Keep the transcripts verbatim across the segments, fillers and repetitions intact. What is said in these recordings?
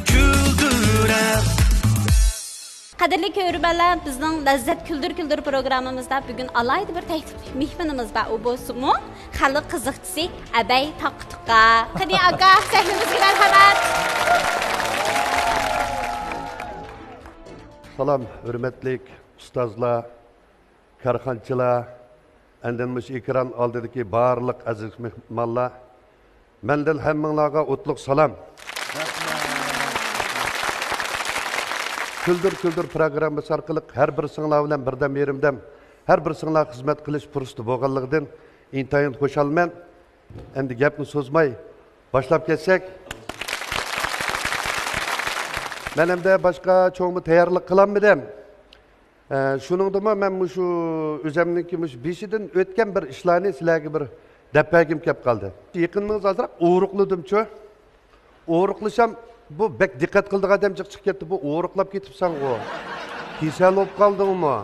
كۈلدۈرەر. قەدىرلىك كۆرۈرمەنلەر، بىزنىڭ لەززەت كۈلدۈر كۈلدۈر پروگراممىمىزدا بۈگۈن ئالاھىدە بىر تەكلىپلىك مېھمىنىمىز بار. ئۇ بولسىمۇ خەلق قىزىقچىسى ئەبەي تاققا تۇقا. قېنى ئاكا، سەھنىمىزگە مەرھەمەت. سالام، ھۆرمەتلىك ئۇستازلار، كارخانىچىلار، ئاندىن مۇشۇ ئېكران ئالدىدىكى بارلىق ئەزىز مېھمانلار، مەندىن ھەممىڭلارغا ئوتلۇق سالام. كۈلدۈر كۈلدۈر پروگراممىسى ئارقىلىق ھەر بىرسىڭلار بىلەن بىردەم يېرىمدەم، ھەر بىرسىڭلار خىزمەت قىلىش پۇرسىتى بولغانلىقىدىن ئىنتايىن خۇشالمەن. ئەمدى گەپنى سوزماي باشلاپ كەتسەك. مەن ئەمدى باشقا چوڭمۇ تەييارلىق قىلالمىدىم. ئە، شۇنىڭدىمۇ مەن مۇشۇ ئۆزەمنىڭكى مۇشۇ بېشىدىن ئۆتكەن بىر ئىشلارنى سىلەرگە بىر دەپ بەرگۈم كەپ قالدى. يېقىنىڭىز ئازراق ئورۇقلىدىمچۇ؟ ئورۇقلىشام، بۇ بەك دىققەت قىلىدىغان ئادەم جىق چىقىپ كەتتى. بۇ ئورۇقلاپ كېتىپسەنغۇ. كېسەل بولۇپ قالدىڭمۇ؟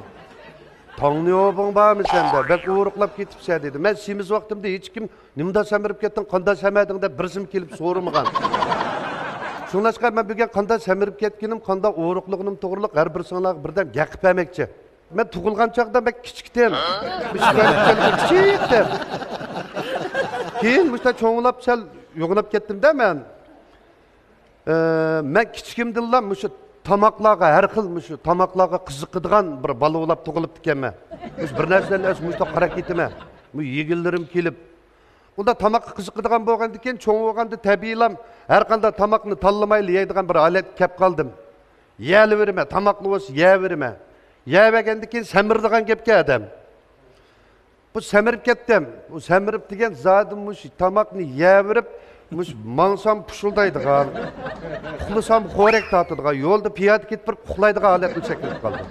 تاڭنىيوبۇڭ بارمۇ سەندە؟ بەك ئورۇقلاپ كېتىپسەن دېدى. مەن سېمىز ۋاقتىمدا ھېچكىم نېمىدا سەمرىپ كەتتىڭ، قاندا سەمەدىڭ دەپ بىرسىمۇ كېلىپ سورىمىغان. شۇڭلاشقا مەن بۈگۈن قاندا سەمرىپ كەتكىنىم، قاندا ئورۇقلىغىنىم توغرىلىق ھەر بىرسىڭلارغا بىردەم گەپ قىلىپ بەرمەكچى. مەن تۇغۇلغان چاغدا بەك كىچىكتىم. مۇشۇ كىچىكتىم. كېيىن مۇشتا چوڭلاپ سەل يوغىناپ كەتتىم-دە مەن. ئە، مەن كىچىكىمدىنلا مۇشۇ تاماقلارغا، ھەر خىل مۇشۇ تاماقلارغا قىزىقىدىغان بىر بالا بولاپ تۇغۇلۇپتىكەنمەن. مۇشۇ بىر نەرسىلەرنى ئەس مۇشۇنداق قاراپ كېتىمەن. بۇ يېگىنلىرىم كېلىپ. ئۇنداق تاماققا قىزىقىدىغان بولغاندىكىن، چوڭ بولغاندا تەبىئىيلا ھەر قانداق تاماقنى تاللىمايلا يەيدىغان بىر ھالەتكە كەپ قالدىم. يەۋېرىمەن، تاماقنى بولسا يەۋېرىمەن. يەۋەرگەندىكىن سەمرىدىغان گەپكە ئادەم. بۇ سەمرىپ كەتتىم. بۇ سەمرىپ دېگەن زادى مۇشۇ تاماقنى يەۋېرىپ، مۇشۇ ماڭسام پۇشۇلدايدىغان، ئۇخلىسام خورەك تارتىدىغان، يولدا پىيادە كېتىپ بېرىپ ئۇخلايدىغان ھالەتنى شەكىللىنىپ قالدى.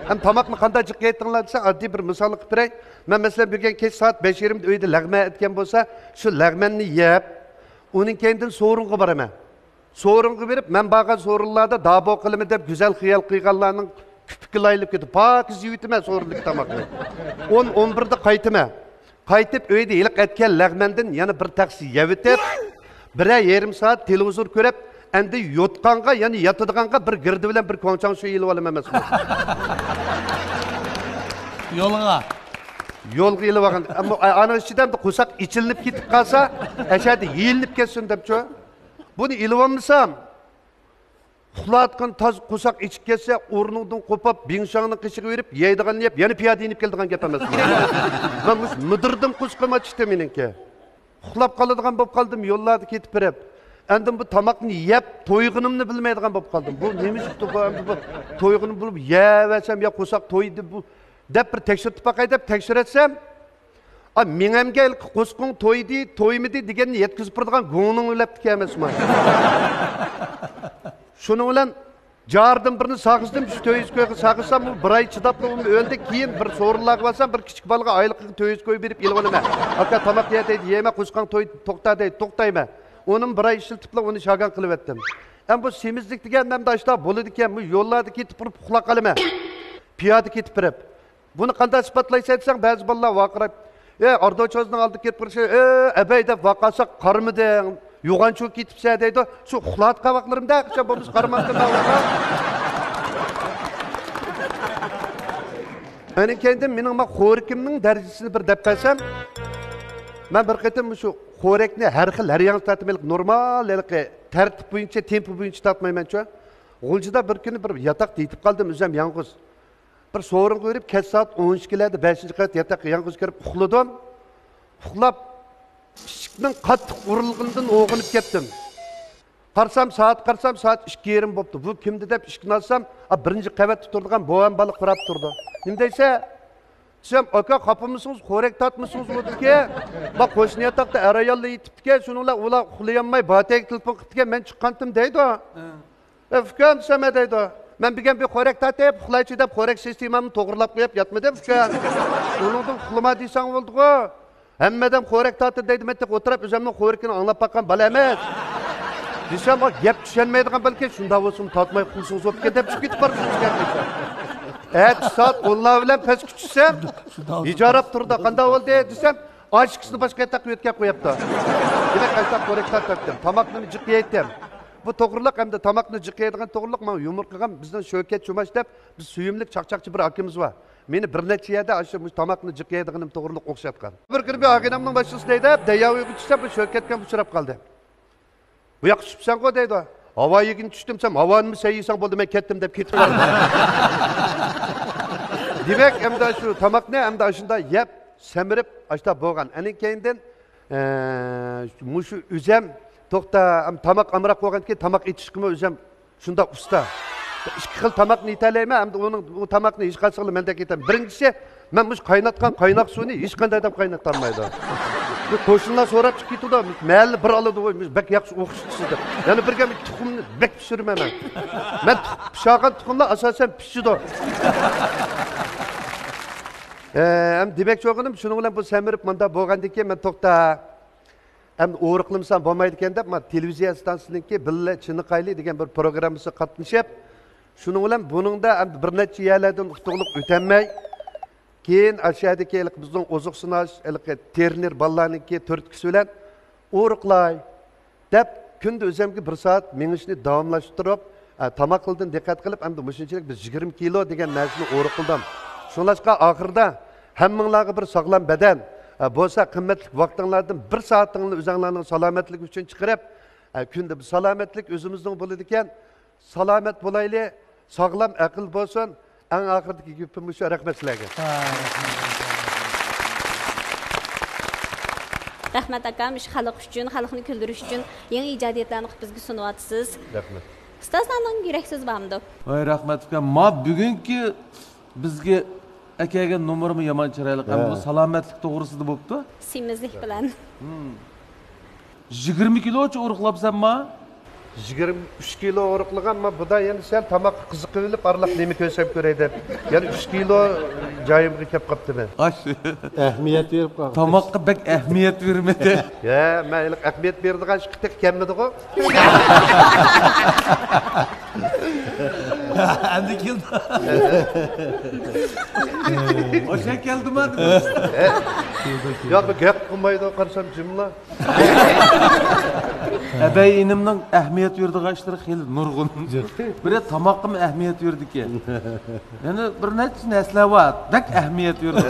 ھەم تاماقنى قانداق جىق يەيتتىڭلار دېسە، ئاددىي بىر مىسالنى قىلىپ بېرەي. مەن مەسىلەن بۈگۈن كەچ سائەت بەش يېرىمدە ئۆيدە لەغمەن ئەتكەن بولسا، شۇ لەغمەننى يەپ، ئۇنىڭ كەينىدىن سورۇنغا بارىمەن. سورۇنغا بېرىپ، مەن بارغان سورۇنلاردا دابو قىلىمەن دەپ گۈزەل خىيال قىلغانلارنىڭ كۈپىكىگە ئايلىنىپ كېتىپ، پاكىز يەۋېتىمەن سورۇندىكى تاماقنى. ئون، ئون بىردە قايتىمەن. قايتىپ ئۆيدە ھېلىقى ئەتكەن لەغمەندىن يەنە بىر تەخسە يەۋېتىپ، بىرەر يېرىم سائەت تېلېۋىزور كۆرۈپ، ئەمدى يوتقانغا، يەنى ياتىدىغانغا بىر گىردە بىلەن بىر كوڭچاڭشۈ ئېلىۋالىمەن ئەمەسمۇ. يولغا. يولغا ئېلىۋالغان. ئەمما ئانىڭ ئىچىدە ئەمدى قورساق ئېچىلىنىپ كېتىپ قالسا، ئەشەدە يېيىلىنىپ كەتسۇن دەپچۇ. بۇنى ئېلىۋالمىسام، ئۇخلاۋاتقان تاز قورساق ئېچىپ كەتسە، ئورنۇڭدىن قوپۇپ، بىڭشاڭنىڭ قېشىغا بېرىپ، يەيدىغاننى يەپ، يەنە پىيادە يېنىپ كېلىدىغان گەپ ئەمەسمۇ. مەن مۇشۇ مىدىردىم قورسىقىم ئاچتى مېنىڭكى. ئۇخلاپ قالىدىغان بولۇپ قالدىم يوللاردا كېتىپ بېرىپ. ئاندىن بۇ تاماقنى يەپ، تويغىنىمنى بىلمەيدىغان بولۇپ قالدىم. بۇ نېمە ئىشتۇ بۇ؟ ئەمدى بۇ تويغىنىم بولۇپ يەۋەرسەم يا قورساق تويدى بۇ دەپ بىر تېكشۈرتۈپ باقاي دەپ تەكشۈرەتسەم، ئا، مېڭەمگە ھېلىقى قورسىقىڭ تويدى، تويمىدى دېگەننى يەتكۈزۈپ بېرىدىغان گۇڭنىڭ ئۆلەپتىكەن ئەمەسمۇ. شۇنىڭ بىلەن جارىدىن بىرنى ساغىزدىم، شۇ تۆت يۈز كويغا ساغىزسام، ئۇ بىر ئاي چىداپلا ئۇمۇ ئۆلدى. كېيىن بىر سورۇنلارغا بارسام، بىر كىچىك بالىغا ئايلىقىغا تۆت يۈز كوي بېرىپ ئېلىۋالىمەن. ئاكا، تاماق يە دەيدۇ، يەيمەن، قورسىقىڭ تويدى، توختا دەيدۇ، توختايمەن. ئۇنىمۇ بىر ئاي ئىشلىتىپلا ئۇنى شاگان قىلىۋەتتىم. ئەمما بۇ سېمىزلىك دېگەن نەمدە ئاشتا بولىدىكەن، بۇ يوللاردا كېتىپ بېرىپ ئۇخلاپ قالىمەن. پىيادە كېتىپ بېرىپ. بۇنى قانداق ئىسپاتلايسەن دېسەڭ، بەزى بالىلار ۋارقىراپ، ئە، ئاردوچازنىڭ ئالدىغا كېلىپ قارىسا، ئە، ئەبەي دەپ ۋارقىرىسا، قارىمىدىڭ، يوغان چۈشۈپ كېتىپسەن دەيدۇ. شۇ ئۇخلاۋاتقان ۋاقىتلىرىمدا قاچان بولمىسا قارىمامتىم مەن ئۇلارغا. ئاندىن كېيىن مېنىڭ ما خورىكىمنىڭ دەرىجىسىنى بىر دەپ بەرسەم، مەن بىر قېتىم شۇ خورەكنى ھەر خىل، ھەر ياڭزا تارتىمەن، نورمال ھېلىقى تەرتىپ بويىچە، تېمپو بويىچە تارتمايمەنچۇ. غۇلجىدا بىر كۈنى بىر ياتاقتا يېتىپ قالدىم ئۆزۈم يالغۇز. بىر سورۇنغا بېرىپ، كەچ سائەت ئون ئىككىلەردە بەشىنچى قەۋەت ياتاققا يالغۇز كىرىپ ئۇخلىدىم. ئۇخلاپ، ئىشىكنىڭ قاتتىق ئۇرۇلغىنىدىن ئويغىنىپ كەتتىم. قارىسام، سائەت قارىسام، سائەت ئىككى يېرىم بوپتۇ. بۇ كىمدۇ دەپ ئىشىكنى ئاچسام، ئا، بىرىنچى قەۋەتتە تۇرىدىغان بوۋام بالا قاراپ تۇرىدۇ. نېمە دەيسەن؟ دېسەم، ئاكا، خاپىمىسىڭىز، خورەك تارتمىسىڭىز بولىدىكەن. ما قوشنا ياتاقتا ئەر-ئاياللار يېتىپتىكەن، شۇنىڭ بىلەن ئۇلار ئۇخلىيالماي باتەگە تېلېفون قىپتىكەن، مەن چىققانتىم دەيدۇ. ئە، ئۇكام دېسەم، ھە دەيدۇ. مەن بۈگۈن بىر خورەك تارتىپ، ئۇخلايچۇ دەپ خورەك سىستېمامنى توغرىلاپ قويۇپ ياتمىدىم، ئۇكام. ئۇنىڭدىن ئۇخلىما دېسەڭ بولىدىغۇ. ھەممە ئادەم خورەك تارتىدۇ دەيدۇ، مەن تېخى ئولتۇرۇپ ئۆزۈمنىڭ خورىكىنى ئاڭلاپ باققان بالا ئەمەس. دېسەم، ئا، گەپ چۈشەنمەيدىغان بالىكەن، شۇنداق بولسىمۇ تارتماي قويسىڭىز بوپتىكەن دەپ چىقىپ كېتىپ بارىسىز گەپ دېسەم. ئەتىسى سائەت ئونلار بىلەن پەسكە چۈشسەم، ھىجاراپ تۇرىدۇ، قانداق بولدى دېسەم، ئاشىكىسىنى باشقا ياتاققا يۆتكەپ قويۇپتۇ. دېمەك، ئاشتاق خورەك تارتاتتىم. تاماقنى جىق يەيتتىم. بۇ توغرىلىق ھەمدە تاماقنى جىق يەيدىغان توغرىلىق ماڭا يۇمۇر قىلغان بىزنىڭ شۆكەت جۇماش دەپ بىز سۆيۈملۈك چاقچاقچى بىر ئاكىمىز بار. مېنى بىر نەچچە يەردە ئاشۇ مۇشۇ تاماقنى جىق يەيدىغىنىم توغرىلىق ئوخشاتقان. بىر كۈنى بىر ئاغىنەمنىڭ ماشىنىسىدا ھەيدەپ، دەيياۋىغا چۈشسەم، بۇ شۆكەتكە ئۇچراپ قالدى. بۇ ياققا چۈشۈپسەنغۇ دەيدۇ. ھاۋا يېگىنى چۈشتۈم دېسەم، ھاۋانىمۇ سەن يېسەڭ بولدى، مەن كەتتىم دەپ كېتىپ قالدى. دېمەك، ئەمدى شۇ تاماقنى ئەمدى ئاشۇنداق يەپ، سەمرىپ، ئاشۇنداق بولغان. ئەنىڭ كەينىدىن، ئە، مۇشۇ ئۆزەم، توختا، ئەم، تاماق ئامراق بولغاندىكىن تاماق ئېتىشقىمۇ ئۆزەم شۇنداق ئۇستا. ئىككى خىل تاماقنى ئېتەلەيمەن، ئەمدى ئۇنىڭ، ئۇ تاماقنى ھېچقايسىغىلا مەندەك ئېتەم. بىرىنچىسى، مەن مۇشۇ قايناتقان قايناق سۇنى ھېچقانداق ئادەم قايناتالمايدۇ. بۇ قوشنىلار سوراپ چىقىپ كېتىدۇ، مەھەللىدە بىر ئالىدۇ، ۋوي، بەك ياخشى ئوخشىتىسىز دەپ. يەنە بىر گەپ، تۇخۇمنى بەك پىشۇرىمەن مەن. مەن تۇخ-، پىشارغان تۇخۇملار ئاساسەن پىشىدۇ. ئە، ھەم دېمەكچى بولغىنىم، شۇنىڭ بىلەن بۇ سەمرىپ مۇنداق بولغاندىن كېيىن مەن توختا. ئەمدى ئورۇقلىمىسام بولمايدىكەن دەپ، مانا تېلېۋىزىيە ئىستانسىسىنىڭكى بىللە چېنىقايلى دېگەن بىر پروگراممىسىغا قاتنىشىپ، شۇنىڭ بىلەن بۇنىڭدا ئەمدى بىر نەچچە يەرلەردىن ئۇتۇقلۇق ئۆتەلمەي، كېيىن ئاشۇ يەردىكى ھېلىقى بىزنىڭ ئوزۇقسىناش، ھېلىقى تېرنېر بالىلارنىڭكى تۈرتكىسى بىلەن ئورۇقلاي دەپ، كۈندە ئۆزۈمگە بىر سائەت مېڭىشنى داۋاملاشتۇرۇپ، ئە، تاماقلىرىدىن دىققەت قىلىپ، ئەمدى مۇشۇنچىلىك بىز يىگىرمە كىلو دېگەن نەرسىنى ئورۇقلىدىم. شۇڭلاشقا ئاخىرىدا ھەممىڭلارغا بىر ساغلام بەدەن، ئە، بولسا قىممەتلىك ۋاقتىڭلاردىن بىر سائىتىڭلارنى ئۆزۈڭلارنىڭ سالامەتلىكى ئۈچۈن چىقىرىپ، ئە، كۈندە بىر سالامەتلىك ئۆزىمىزنىڭ بولىدىكەن. سالامەت بولايلى، ساغلام ئەقىل بولسۇن. ئەڭ ئاخىرىدىكى گېپىم مۇشۇ. رەھمەت سىلەرگە. ھە، رەھمەت. رەھمەت ئاكام، شۇ خەلق ئۈچۈن، خەلقنى كۈلدۈرۈش ئۈچۈن يېڭى ئىجادىيەتلەرنى قىلىپ بىزگە سۇنۇۋاتىسىز. رەھمەت. ئۇستازلارنىڭ يۈرەك سۆزى بارمىدۇ؟ ۋاي، رەھمەت ئۇكام. ما بۈگۈنكى بىزگە ئەكەلگەن نومۇرمۇ يامان چىرايلىق. ھەم بۇ ھە. سالامەتلىك توغرىسىدا بوپتۇ. سېمىزلىك بىلەن. ھىم. يىگىرمە كىلوچە ئورۇقلاپسەنما؟ يىگىرمە ئۈچ كىلو ئورۇقلىغان، ما بۇدا يەنە سەل تاماققا قىزىقىۋېلىپ، ئارىلاپ نېمە كۆرسەم كۆرەي دەپ. يەنە ئۈچ كىلو جايىمغا كەپ قاپتىمەن. ئاش. ئەھمىيەت بېرىپ قالدىڭىز. تاماققا بەك ئەھمىيەت بېرمىدى. يا، مەن ھېلىقى ئەھمىيەت بېرىدىغان ئىش قېتىق كەلمىدىغۇ. ئەمدى كېلدى. ئوشاق كەلدىما دېدىم. يا، بۇ گەپ قىلمايدۇ، قارىسام جىملا. ئەبەي ئىنىمنىڭ ئەھمىيەت بېرىدىغان ئىشلىرى خېلى نۇرغۇن. بىرى تاماققىمۇ ئەھمىيەت بېرىدىكەن. يەنە بىر نەچچە نەرسىلەر بار، بەك ئەھمىيەت بېرىدۇ.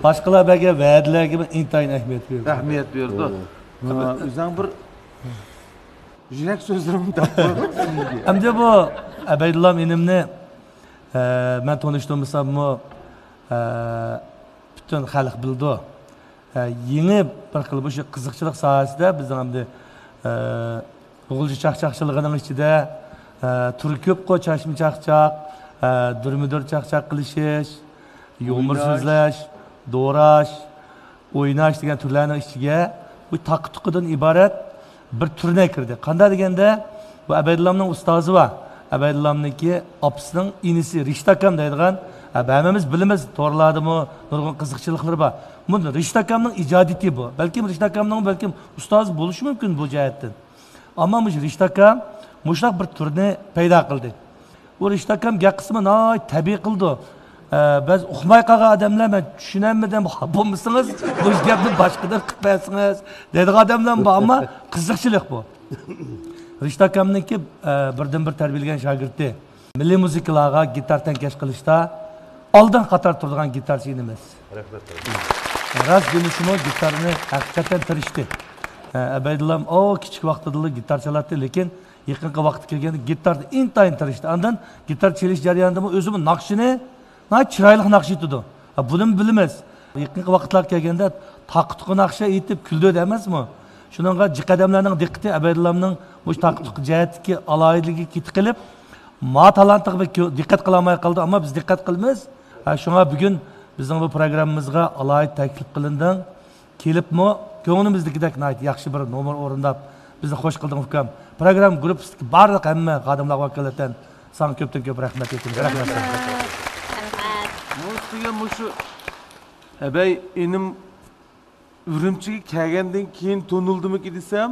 باشقىلار بەرگەن ۋەدىلەرگىمۇ ئىنتايىن ئەھمىيەت بېرىدۇ. ئەھمىيەت بېرىدۇ. ھە، ئۆزۈڭ بىر يۈرەك سۆزلىرىمنى دەپ قويغىن. ئەمدى بۇ ئەبەيدۇللام ئىنىمنى، ئە، مەن تونۇشتۇرمىساممۇ، ئە، پۈتۈن خەلق بىلىدۇ. ئە، يېڭى بىر خىل مۇشۇ قىزىقچىلىق ساھەسىدە بىزنىڭ ئەمدى، ئە، غۇلجا چاقچاقچىلىقىنىڭ ئىچىدە، ئە، تۈر كۆپقۇ، چاچما چاقچاق، ئە، دۈرمە دۈر چاقچاق قىلىشىش، يۇمۇر سۆزلەش، دوراش، ئويناش دېگەن تۈرلەرنىڭ ئىچىگە بۇ تاقا-تۇقىدىن ئىبارەت بىر تۈرنى كىردى. قانداق دېگەندە، بۇ ئەبەيدۇللامنىڭ ئۇستازى بار. ئەبەيدۇللامنىڭكى ئاپىسىنىڭ ئىنىسى رىشىت ئاكام دەيدىغان، ھە، ھەممىمىز بىلىمىز، تورلاردىمۇ نۇرغۇن قىزىقچىلىقلىرى بار. بۇ رىشىت ئاكامنىڭ ئىجادىيىتى بۇ. بەلكىم رىشىت ئاكامنىڭ بەلكىم ئۇستازى بولۇشى مۇمكىن بۇ جەھەتتىن. ئەمما مۇشۇ رىشىت ئاكام مۇشۇنداق بىر تۈرنى پەيدا قىلدى. بۇ رىشىت ئاكام گەپ قىلسىمۇ ناھايىتى تەبىئىي قىلىدۇ. ئە، بەزى ئۇقماي قالغان ئادەملەر، مەن چۈشىنەلمىدىم، خاپا بولمىسىڭىز، مۇشۇ گەپنى باشقىدىن قىلىپ بەرسىڭىز دەيدىغان ئادەملەرمۇ بار، ئەمما قىزىقچىلىق بۇ. رىشىت ئاكامنىڭكى، ئە، بىردىنبىر تەربىيەلىگەن شاگىرتى. مىللىي مۇزىكىلارغا گىتار تەڭكەش قىلىشتا ئالدىن قاتار تۇرىدىغان گىتارچى ئىنىمىز. رەھمەت. راست دېمىسىمۇ گىتارنى ھەقىقەتەن تىرىشتى. ئە، ئەبەيدۇللام ئۇ كىچىك ۋاقتىدىلا گىتار چالاتتى، لېكىن يېقىنقى ۋاقىتقا كەلگەندە گىتاردا ئىنتايىن تىرىشتى. ئاندىن گىتار چېلىش جەريانىدىمۇ ئۆزىمۇ ناخشىنى ناھايىتى چىرايلىق ناخشا ئېيتىدۇ. ھە، بۇنىمۇ بىلىمىز. يېقىنقى ۋاقىتلارغا كەلگەندە تاقا-تۇقا ناخشا ئېيتىپ كۈلدۈردى ئەمەسمۇ؟ شۇنىڭغا جىق ئادەملەرنىڭ دىققىتى ئەبەيدۇللامنىڭ مۇشۇ تاقا-تۇقا جەھەتتىكى ئالاھىدىلىكىگە كېتىپ قېلىپ، ما تالانتىغا بەك كۆ-، دىققەت قىلالماي قالدى. ئەمما بىز دىققەت قىلىمىز. ھە، شۇڭا بۈگۈن بىزنىڭ بۇ پروگراممىمىزغا ئالاھىدە تەكلىپ قىلىندىڭ. كېلىپمۇ كۆڭلىمىزدىكىدەك ناھايىتى ياخشى بىر نومۇر ئورۇنداپ، بىزنى خوش قىلدىڭ ئۇكام. پروگرامما گۇرۇپپىسىدىكى بارلىق ھەممە خادىملارغا ۋاكالىتەن ساڭا كۆپتىن كۆپ رەھمەت ئېيتىمىز. رەھمەت. رەھمەت. مۇشۇ دېگەن مۇشۇ ئەبەي ئىنىم ئۈرۈمچىگە كەلگەندىن كېيىن تونۇلدىمىكى دېسەم،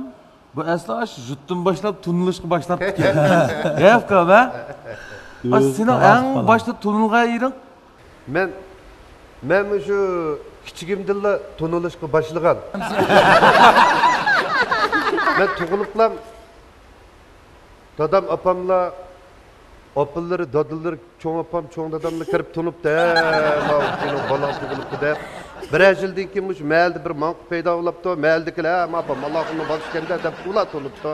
بۇ ئەسلى ئاشۇ يۇرتتىن باشلاپ تونۇلۇشقا باشلاپتىكەن. ھە ئۇكام، ھە؟ ئاشۇ سېنىڭ ئەڭ باشتا تونۇلغان يېرىڭ؟ مەن، مەن مۇشۇ كىچىكىمدىنلا تونۇلۇشقا باشلىغان. مەن تۇغۇلۇپلا دادام، ئاپاملار، ئاپىلىرى، دادىلىرى، چوڭ ئاپام، چوڭ داداملا كىرىپ تونۇپتۇ. ھە، ماۋۇ سېنىڭ بالاڭ تۇغۇلۇپتۇ دەپ. بىرەر يىلدىن كېيىن مۇشۇ مەھەللىدە بىر ماڭقا پەيدا بولۇپتۇ. مەھەللىدىكىلەر، ھە، ما ئاپام ئاللانىڭ بالىسى ئىكەن-دە دەپ ئۇلار تونۇپتۇ.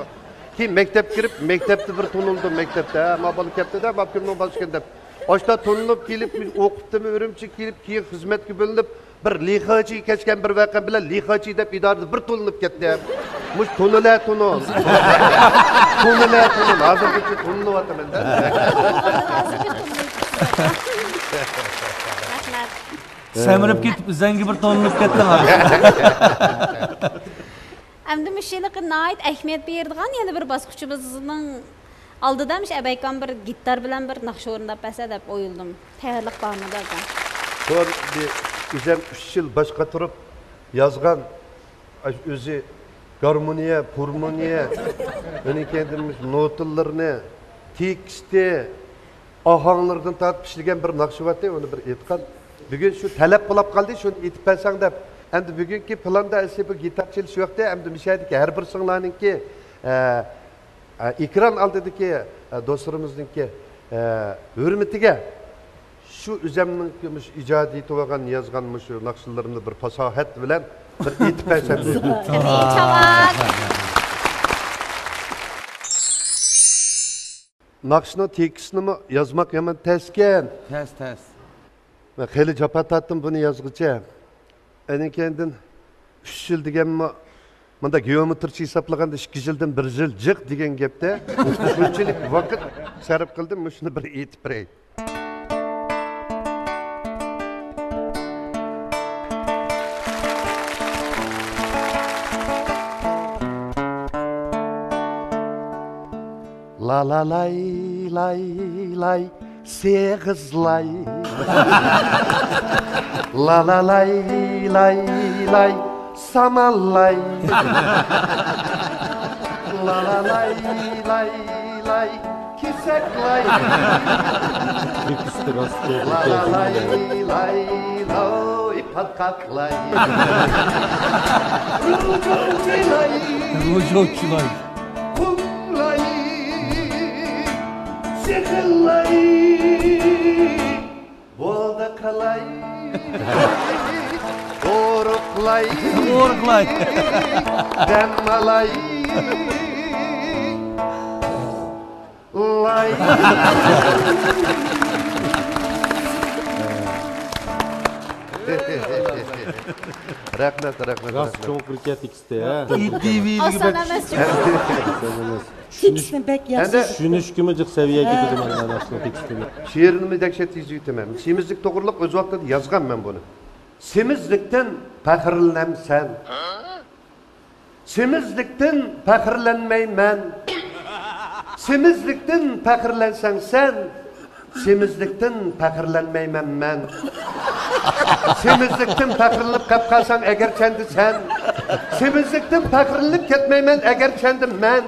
كېيىن مەكتەپكە كىرىپ، مەكتەپتە بىر تونۇلدۇم، مەكتەپتە، ھە، ما بالا كەپتۇ-دە، ما كىمنىڭ بالىسى ئىكەن دەپ. ئاشتا تونۇلۇپ كېلىپ، ئوقۇپتىمۇ ئۈرۈمچىگە كېلىپ، كېيىن خىزمەتكە بۆلۈنۈپ، بىر لىخېچىگە كەچكەن بىر ۋەقەم بىلەن لىخېچى دەپ ئىدارىدە بىر تونۇلۇپ كەتتىم. مۇشۇ تونۇلە تونۇل. تونۇلە تونۇل. ھازىرغىچە تونۇلۇۋاتىمەن-دە. رەھمەت. سەمرىپ كېتىپ، ئۆزەڭگە بىر تونۇلۇپ كەتتىڭ ھازىر. ئەمدى مۇشۇ يىلقى ناھايىتى ئەھمىيەت بېرىدىغان يەنە بىر باسقۇچىمىزنىڭ ئالدىدا مۇشۇ ئەبەيكام بىر گىتار بىلەن بىر ناخشا ئورۇنداپ بەرسە دەپ ئويلىدىم. تەييارلىق بارمىدۇ ئاكا؟ بۇ بىر ئۆزەم ئۈچ يىل باش قاتۇرۇپ يازغان، ئاشۇ ئۆزى گارمونىيە، پۇرمونىيە، ئۇنىڭ كەينىدىن مۇشۇ نوتىلىرىنى، تېكىستى، ئاھاڭلىرىدىن تارتىپ ئىشلىگەن بىر ناخشا بارتى، ئۇنى بىر ئېيتقان. بۈگۈن شۇ تەلەپ بولاپ قالدى، شۇنى ئېيتىپ بەرسەڭ دەپ. ئەمدى بۈگۈنكى پىلاندا ئەسلى بۇ گىتار چېلىش يوقتى، ئەمدى مۇشۇ يەردىكى ھەر بىر سىڭلارنىڭكى، ئە، ئە، ئېكران ئالدىدىكى، ئە، دوستلىرىمىزنىڭكى، ئە، ھۆرمىتىگە شۇ ئۆزەمنىڭكى مۇشۇ ئىجادىيىتى بولغان، يازغان مۇشۇ ناخشىلىرىمنى بىر پاساھەت بىلەن بىر ئېيتىپ بەرسەم دېدىم. تەبىئىي چاۋاك. ناخشىنىڭ تېكىستىنىمۇ يازماق يامان تەسكەن. تەس، تەس. مەن خېلى جاپا تارتتىم بۇنى يازغۇچە. ئەنە كەينىدىن ئۈچ يىل دېگەنمۇ، مۇنداق گېئومېترىچە ھېسابلىغاندا ئىككى يىلدىن بىر يىل جىق دېگەن گەپتە. شۇنچىلىك ۋاقىت سەرپ قىلدىم، مۇشۇنى بىر ئېيتىپ بېرەي. لا لا لاي، لاي، لاي، سېغىز لاي. لا لا لاي، لاي، لاي، سامان لاي. لا لا لاي، لاي، لاي، كېسەك لاي. تېكىستى راست، توغرا، لا لا لاي، لاي، لاي، پاتقاق لاي. روجوچى لاي. روجوچى لاي. قۇملاي، سېخىللاي، بولدى قىلاي، ئورۇقلاي، ئورۇقلاي، دەم ئالاي، لاي. رەھمەت، رەھمەت، راست رەھمەت. چوڭقۇر كەتتى. ئىدىيەۋىلىكى ئاسان بەك ئەمەس. تېكىستنى بەك ياخشى. ئەمدى چۈشىنىشكىمۇ جىق سەۋىيەگە يېتىدۇ مانا ناخشىنىڭ تېكىستىنى. شېئىرنىمۇ دەھشەت تېز يېتىمەن. سېمىزلىك توغرۇلۇق ئۆز ۋاقتىدا يازغان مەن بۇنى. سېمىزلىكتىن پەخىرلەنسەن. سېمىزلىكتىن پەخىرلەنمەيمەن. سېمىزلىكتىن پەخىرلەنسەڭ سەن، سېمىزلىكتىن پەخىرلەنمەيمەن مەن. سېمىزلىكتىن پەخىرلىنىپ قېلىپ قالساڭ ئەگەر چەندە سەن، سېمىزلىكتىن پەخىرلىنىپ كەتمەيمەن ئەگەر چەندە مەن.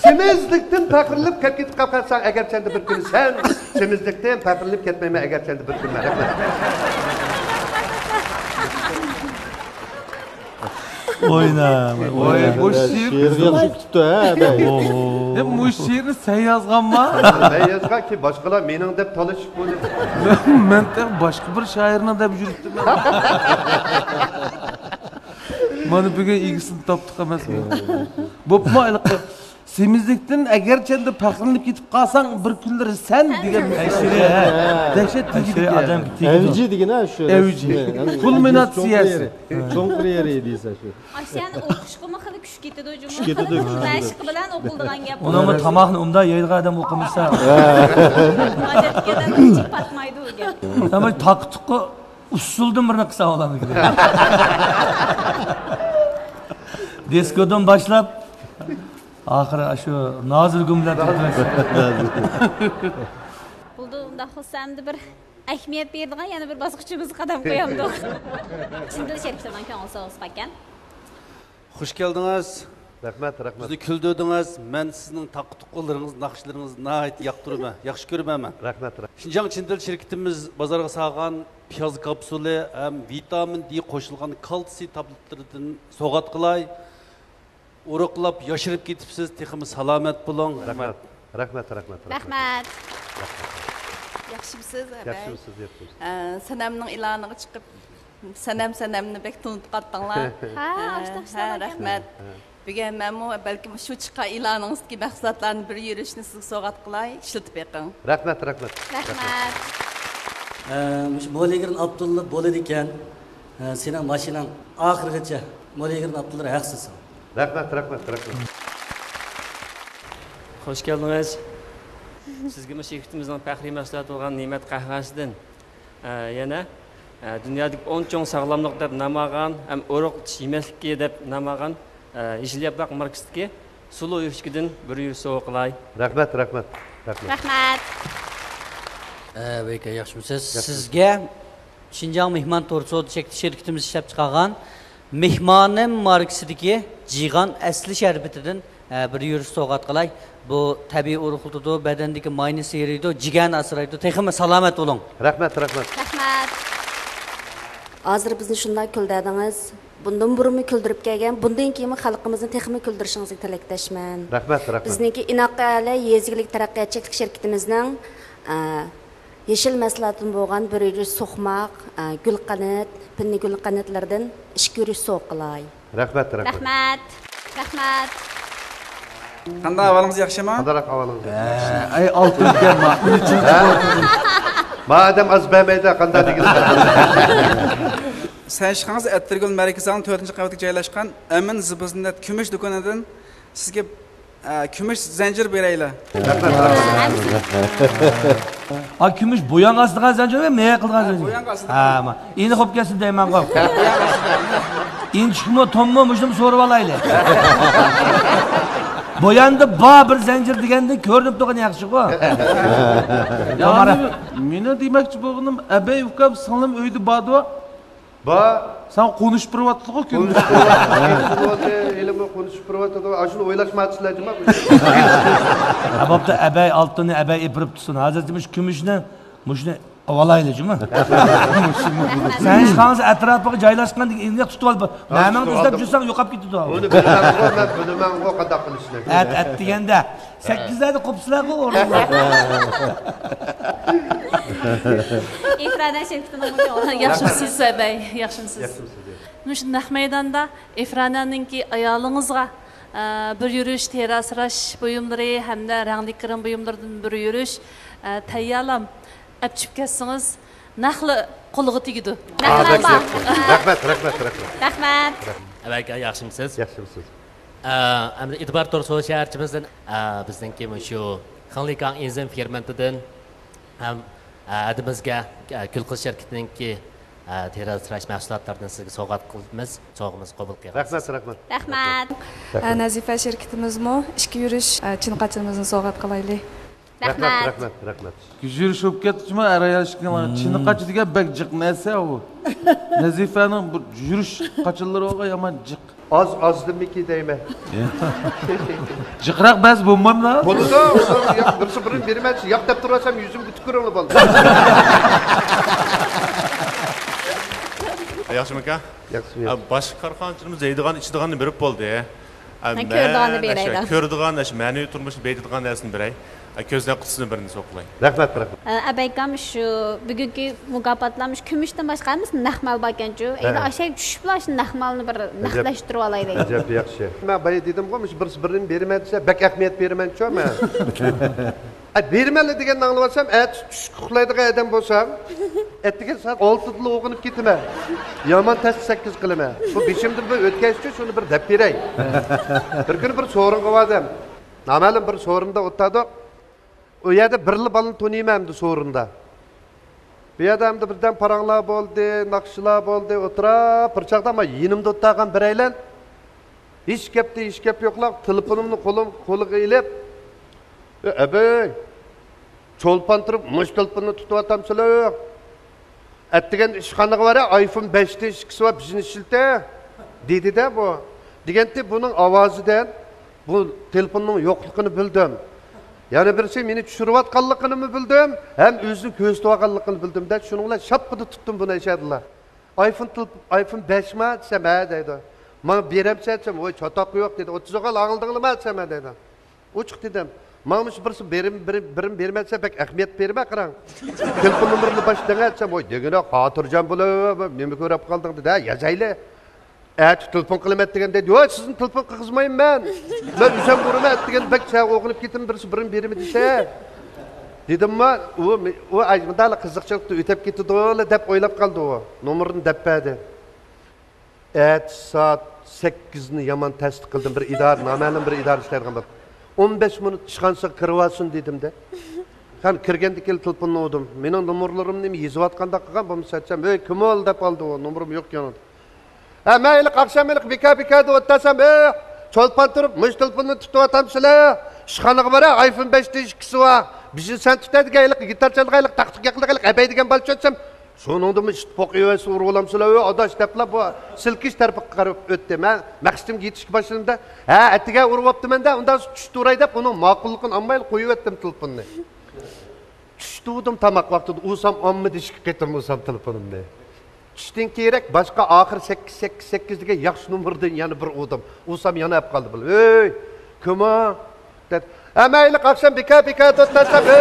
سېمىزلىكتىن پەخىرلىنىپ كەپ كېتىپ قېلىپ قالساڭ ئەگەر چەندە بىر كۈنى سەن، سېمىزلىكتىن پەخىرلىنىپ كەتمەيمەن ئەگەر چەندە بىر كۈنى مەن. رەھمەت. ئوينا، ئوي، بۇ شېئىر شېئىرغا ياخشى پۈتۈپتۇ، ھە، ئەبەي. ئوھو. دەپ، بۇ شېئىرنى سەن يازغانما؟ مەن يازغانكى، باشقىلار مېنىڭ دەپ تالىشىپ بولدى. مەن تېخى باشقا بىر شائىرنىڭ دەپ يۈرۈپتىمەن. مانا بۈگۈن ئىگىسىنى تاپتۇق ئەمەسمۇ؟ بوپمۇ ھېلىقى. سېمىزلىكتىن ئەگەرچەندە پەخىرلىنىپ كېتىپ قالساڭ، بىر كۈنلىرى سەن دېگەن ئەشرى، ھە. دەھشەت ئەشرى تېگىدىكەن. ئادەم كېتىدۇ. ئەۋجى دېگىنە شۇ. ئەۋجى. كۇلمىناتسىيەسى. چوڭقۇر يېرى، چوڭقۇر يېرى دېسە شۇ. ئاشۇ يەرنى ئوقۇشقىمۇ خېلى كۈچ كېتىدۇ جۇمۇ. كۈچ كېتىدۇ، خېلى كۈچ كېتىدۇ. مەشىق بىلەن ئوقۇلىدىغان گەپ. ئۇنىڭغا تاماقنى ئۇنداق يەيدىغان ئادەم ئوقۇمىسا. ئادەتتىكى ئادەم ئىچى پاتمايدۇ ئۇ گەپ. تاماق تاقا تۇققا ئۇسسۇلدىن بىرنى قىلسا بولامدىكىن. دىسكودىن باشلاپ، ئاخىرى شۇ نازىرگۈل بىلەن تۇتۇش. بولدى، ئۇنداق بولسا ئەمدى بىر ئەھمىيەت بېرىدىغان يەنە بىر باسقۇچىمىزغا قەدەم قويامدۇق. چىن دىل شېرىكلىرىنىڭ كۆڭلى سوغۇسقانكەن. خۇش كەلدىڭىز. رەھمەت، رەھمەت. بىزنى كۈلدۈردىڭىز. مەن سىزنىڭ تاقا-تۇققىلىرىڭىز، ناخشىلىرىڭىزنى ناھايىتى ياقتۇرىمەن، ياخشى كۆرىمەن مەن. رەھمەت، رەھمەت. شىنجاڭ چىن دىل شىركىتىمىز بازارغا سالغان پىياز كاپسۇلى ھەم ۋىتامىن دې قوشۇلغان كالتسىي تابلېتلىرىدىن سوۋغات قىلاي. ئورۇقلاپ ياشىرىپ كېتىپسىز، تېخىمۇ سالامەت بولۇڭ. رەھمەت. رەھمەت، رەھمەت، رەھمەت. رەھمەت. ياخشىمسىز، ئەبەي؟ ياخشىمسىز، ياخشىمسىز. ئە، سەنەمنىڭ ئېلانىغا چىقىپ، سەنەم، سەنەمنى بەك تونۇتۇپ قاتتىڭلار. ھە، ھە، ئاشۇنداق ھە، ئىشلار بار ئىكەن. رەھمەت. بۈگۈن مەنمۇ بەلكىم شۇ چىققان ئېلانىڭىزدىكى مەھسۇلاتلارنى بىر يۈرۈشنى سىزگە سوۋغات قىلاي، ئىشلىتىپ بېقىڭ. رەھمەت، رەھمەت. رەھمەت. ئە، مۇشۇ مولىگرىن ئابدۇللا بولىدىكەن. ئە، سېنىڭ ماشىناڭ ئاخىرغىچە مولىگرىن ئابدۇللا ھەقسىز. رەھمەت، رەھمەت، رەھمەت. خوش كەلدىڭىز. سىزگە مۇشۇ شىركىتىمىزنىڭ پەخرىي مەھسۇلاتى بولغان نېمەت قەھۋەسىدىن، ئە، يەنە، ئە، دۇنيادىكى ئون چوڭ ساغلاملىق دەپ نام ئالغان ھەم ئۇرۇق تۇتۇش يېمەكلىكى دەپ نام ئالغان، ئە، يېشىل ياپراق ماركىسىدىكى سۇلۇ ئۆچكىدىن بىر يۈرۈش سوۋغا قىلاي. رەھمەت، رەھمەت، رەھمەت. رەھمەت. ئە، ۋەيكە، ياخشىمۇسىز؟ ياخشى. سىزگە شىنجاڭ مېھمان تور سودا چەكلىك شىركىتىمىز ئىشلەپ چىقارغان مېھمانىم ماركىسىدىكى جىغان ئەسلى شەربىتىدىن، ئە، بىر يۈرۈش سوۋغات قىلاي. بۇ تەبىئىي ئۇرۇقلىتىدۇ، بەدەندىكى ماينى سىيرىيدۇ، جىگەرنى ئاسرايدۇ. تېخىمۇ سالامەت بولۇڭ. رەھمەت، رەھمەت. رەھمەت. ھازىر بىزنى شۇنداق كۈلدۈردىڭىز. بۇندىن بۇرۇنمۇ كۈلدۈرۈپ كەلگەن، بۇندىن كېيىنمۇ خەلقىمىزنى تېخىمۇ كۈلدۈرۈشىڭىزگە تىلەكداشمەن. رەھمەت، رەھمەت. بىزنىڭكى ئىناق ئائىلە يېزا ئىگىلىك تەرەققىيات چەكلىك شىركىتىمىزنىڭ، ئە، يېشىل مەھسۇلاتىدىن بولغان بىر يۈرۈش سوقماق، ئە، گۈلقەنت، پىننە گۈلقەنتلىرىدىن ئىككى يۈرۈش سوقىلاي. رەھمەت، رەھمەت. رەھمەت. رەھمەت. قانداق ئەھۋالىڭىز، ياخشىمۇ؟ قانداقراق ئەھۋالىڭىز؟ ھە، ئەي، ئالتۇن ئىكەن، ما. ھە؟ ما ئادەم ئاز بەرمەيدۇ، قانداق دېگىلى. سەن ئىشقىڭىز ئەتىرگۈل مەركىزىنىڭ تۆتىنچى قەۋىتىگە جايلاشقان ئەمىن زىبۇزىننەت كۈمۈش دۇكىنىدىن سىزگە، ئە، كۈمۈش زەنجىر بېرەيلى. ئا، كۈمۈش بوياڭغا ئاسىدىغان زەنجىرمۇ، مېيى قىلىدىغان زەنجىر؟ بوياڭغا ئاسىدىغان. ھە، ما. ئېنى خوپ كەلسۇن دەيمەنغۇ. ئىنچىكمۇ، توممۇ، مۇشۇنى سورىۋالايلى. بوياندا بار بىر زەنجىر دېگەندىن كۆرۈنۈپ تۇرغىنى ياخشىغۇ. يا، مېنى، مېنى دېمەكچى بولغىنىم، ئەبەي ئۇكام سىڭلىم ئۆيدە باردۇ. بار. ساڭا قونۇش بېرىۋاتىدىغۇ كۈندە. قونۇش بېرىۋاتىدۇ، ھېلىمۇ قونۇش بېرىۋاتىدۇ. ئاشۇنى ئويلاشماپسىلەر جۇما. ھە، بوپتۇ، ئەبەي ئالتۇننى ئەبەي ئېپىرىپ تۇرسۇن. ھازىر مۇشۇ كۈمۈشنى، مۇشۇنى ئالايلى جۇما. سەن ئىشخانىسى ئەتراپىغا جايلاشقان دېگەن ئىللىق تۇتۇپ ئال. نەمىڭنى ئىزدەپ يۈرسەڭ يوقاپ كېتىدۇ. ئۇنى بىلىمەنغۇ، مەن بىلىمەنغۇ قانداق قىلىشنى. ئەت، ئەت دېگەندە. سەككىزلەردە قوپسىلەرغۇ ئورۇنلار. ئېفرانە شىركىتىنىڭ مۇدىرى. ياخشىمسىز، ئەبەي؟ ياخشىمسىز؟ ياخشىمسىز؟ مۇشۇ نەق مەيداندا ئېفرانەنىڭكى ئايالىڭىزغا، ئە، بىر يۈرۈش تېرە ئاسراش بۇيۇملىرى ھەمدە رەڭلىك كىرىم بۇيۇملىرىدىن بىر يۈرۈش، ئە، تەييارلام ئەپ چۈشۈپ كەتسىڭىز، نەقلا قولىغا تېگىدۇ. نەق بار. رەھمەت، رەھمەت، رەھمەت، رەھمەت. رەھمەت. ئەبەي ئاكا، ياخشىمسىز؟ ياخشىمسىز؟ ئە، ئەمدى ئېتىبار تور سودا شەھەرچىمىزدىن، ئە، بىزنىڭكى مۇشۇ خېڭلىكاڭ ئېنزىم فېرمېنتىدىن ھەم، ئە، ھەدىمىزگە، ئە، گۈلقىز شىركىتىنىڭكى، ئە، تېرە ئاسراش مەھسۇلاتلىرىدىن سىزگە سوۋغات قىلىمىز. سوۋغىمىزنى قوبۇل قىلىڭ. رەھمەت، رەھمەت. رەھمەت. ئە، نەزىفە شىركىتىمىزمۇ ئىككى يۈرۈش، ئە، چىنە قاچىلىرىمىزنى سوۋغات قىلايلى. رەھمەت، رەھمەت. رەھمەت، رەھمەت. يۈرۈش بولۇپ كەتتىچۇمۇ ئەر ئايال ئىككىڭلار. چىنە قاچا دېگەن بەك جىق نەرسە ئۇ. نەزىفەنىڭ بۇ يۈرۈش قاچىلىرىغا يامان جىق. ئاز، ئازدىمىكى دەيمەن. جىقراق بەرسە بولمامدۇ؟ بولىدۇ. ياق، بىرسى بىرىنى بېرىمەن، ياق دەپ تۇرۇۋالسام يۈزۈمگە تۈكۈرۈڭلار بالىلار. ياخشىمىكەن؟ ياخشى. ئا، باشقا كارخانىچىلىرىمىز يەيدىغان، ئىچىدىغاننى بېرىپ بولدى. ئا، مەن كۆرىدىغاننى مەن بېرەيدۇ. ئشۇ كۆرىدىغان، ئشۇ مەنىۋى تۇرمۇشنى بېيىتىدىغان نەرسىنى بېرەي. ئا، كۆزنەك قۇتىسىنى بىرنى سوقىلاي. رەھمەت، رەھمەت. ئە، ئەبەيكام، شۇ بۈگۈنكى مۇكاپاتلار شۇ كۈمۈشتىن باشقا ھەممىسى نەق مال باركەنچۇ. ھە. ئەينى ئاشەگە چۈشۈپلا شۇ نەق مالنى بىر نەقلەشتۈرۈۋالايلى. ئەجەب ياخشى. مەن بايا دېدىمغۇ، مۇشۇ بىرسى بىرىنى بېرىمەن دېسە، بەك ئەھمىيەت بېرىمەن دېسە مەن. ئە، بېرىمەنلا دېگەننى ئاڭلىۋالسام، ئەتىسى چۈشكە ئۇخلايدىغان ئادەم بولسام، ئەتىگەن سائەت ئالتىدىلا ئويغىنىپ كېتىمەن. يامان تەستە سەككىز قىلىمەن. بۇ بېشىمدىن بىر ئۆتكەچكە شۇنى بىر دەپ بېرەي. بىر كۈنى بىر سورۇنغا باردىم. نامەلۇم بىر سورۇندا ئولتۇردۇق. ئۇ يەردە بىرلا بالىنى تونۇيمەن ئەمدى سورۇندا. بۇ يەردە ئەمدى بىردەم پاراڭلار بولدى، ناخشىلار بولدى، ئولتۇرا بىر چاغدا مانا يېنىمدا ئولتۇرغان بىرەيلەن ھېچ گەپتە ھېچ گەپ يوقلا تېلېفونۇمنى قولۇم، قولىغا ئېلىپ، ئە، ئەبەي، چولپان تۇرۇپ مۇشۇ تېلېفوننى تۇتۇۋاتامسىلەر؟ ئەتىگەن ئىشخانىغا بارە، ئايفون بەشتىن ئىككىسى بار، بىزنى ئىشلىتە، دېدى-دە بۇ. دېگەنتى بۇنىڭ ئاۋازىدىن بۇ تېلېفوننىڭ يوقلۇقىنى بىلدىم. يەنە بىرسى مېنى چۈشۈرۈۋاتقانلىقىنىمۇ بىلدىم، ھەم ئۆزىنى كۆزىتىۋالغانلىقىنى بىلدىم-دە، شۇنىڭ بىلەن شاپپىدە تۇتتۇم بۇنى ئەشەدىلا. ئايفون تېلېف-، ئايفون بەشما دېسەم، ھە دەيدۇ. ماڭا بېرەمسەن دېسەم، ۋاي چاتاق يوق دېدى. ئوتتۇز ئوغۇل ئاڭلىدىڭلىما دېسەم، ھە دەيدۇ. ئوچۇق دېدىم. ماڭا مۇشۇ بىرسى بېرىم، بېرىم، بېرىم، بېرىمەن دېسە، بەك ئەھمىيەت بېرىمەن، قاراڭ. تېلېفون نومۇرىنى باش دېڭە دېسەم، ۋاي، دېگىنە خاتىرجەم بولۇپ، نېمە كۆرۈپ قالدىڭ دېدى. ھە، يازايلى. ئەتە تېلېفون قىلىمەن دېگەندە، يوق، سىزنى تېلېفون قىلغۇزمايمەن مەن. مەن ئۆزۈم ئۇرىمەن دېگەن، بەك سەل ئويغىنىپ كېتىم، بىرسى بىرىم بېرىمەن دېسە. دېدىممۇ، ئۇ، ئۇ مۇنداقلا قىزىقچىلىقتا ئۆتۈپ كېتىدۇلا دەپ ئويلاپ قالدى ئۇ. نومۇرنى دەپ بەردى. ئەتىسى سائەت سەككىزنى يامان تەستە قىلدىم، بىر ئىدارە، نامەلۇم بىر ئىدارە ئىشلەيدىغان بولۇپ. ئون بەش مىنۇت ئىشخانىسىغا كىرىۋالسۇن دېدىمدە. قېنى كىرگەندىن كېيىن تېلېفوننى ئۇردۇم. مېنىڭ نومۇرلىرىمنى نېمە يېزىۋاتقانداق قىلغان بولمىسا ئاچام، ھەي، كىم ئۇ دەپ ئالدى ئۇ، نومۇرۇم يوق يېنىدا. ھە، مەن ھېلىقى ئاخشام ھېلىقى بىكار بىكار دەپ ئولتۇرسام، ھە، چولپان تۇرۇپ مۇشۇ تېلېفوننى تۇتۇۋاتامسىلەر؟ ئىشخانىغا بارە، ئايفون بەشنىڭ ئىككىسى بار. بىزنى سەن تۇتە دېگەن ھېلىقى گىتار چالىدىغان ھېلىقى تاقتۇق ياقىلىق ھېلىقى ئەبەي دېگەن بالا چۈشەتسەم، شۇنىڭدىمۇ ئىتتىپاق ئېۋەسى ئۇرۇۋالامسىلەر، ئاداش دەپلا بۇ سىلكىش تەرىپىگە قاراپ ئۆتتى. مەن مەقسىتىمگە يېتىشكە باشلىدىمدا، ھە، ئەتىگە ئۇرۇۋاپتىمەن-دە، ئۇنداق چۈش تۇراي دەپ ئۇنىڭ ماقۇللۇقىنى ئالمايلا قويۇۋەتتىم تېلېفوننى. چۈش تۇردۇم تاماق ۋاقتىدا، ئۇرسام ئالمىدى، ئىككى قېتىم ئۇرسام تېلېفونۇمنى. چۈشتىن كېيىنرەك باشقا ئاخىرى سەككىز سەككىز سەككىز دېگەن ياخشى نومۇردىن يەنە بىر ئۇردۇم. ئۇرسام يەنە ئەپ قالدى بۇلار. ھەي، كىم ئۇ؟ دەپ. ھە، مەن ھېلىقى ئاخشام بىكار بىكار ئولتۇرسام، ھە،